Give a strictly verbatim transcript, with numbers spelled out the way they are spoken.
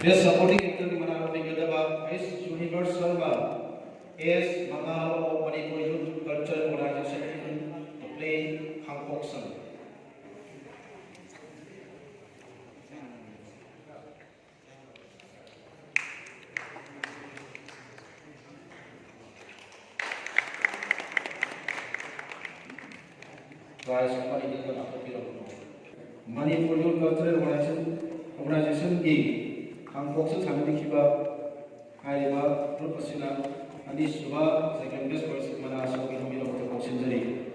Best Supporting Actor ꯒꯤ ꯃꯅꯥ ꯂꯧꯕꯤꯒꯗꯕ H Universe Sharma, S Mangalo of Manipur Youth Culture Organization, play ꯈꯥꯡꯄꯣꯛꯁꯪ꯫ Prize ꯑꯃ ꯑꯅꯤꯗ ꯂꯥꯎꯊꯣꯛꯄꯤꯔꯝꯃꯣ꯫ Manipur Youth Cultural Organization, Organizationꯒꯤ ꯈꯥꯡꯄꯣꯛꯁꯪ ꯁꯥꯟꯅꯕꯤꯈꯤꯕ ꯍꯥꯏꯔꯤꯕ group ꯑꯁꯤꯅ ꯑꯅꯤꯁꯨꯕ second best ꯃꯅꯥ ꯑꯁꯤ ꯄꯤꯊꯣꯛꯄꯤꯅꯕ ꯀꯧꯁꯤꯟꯖꯔꯤ꯫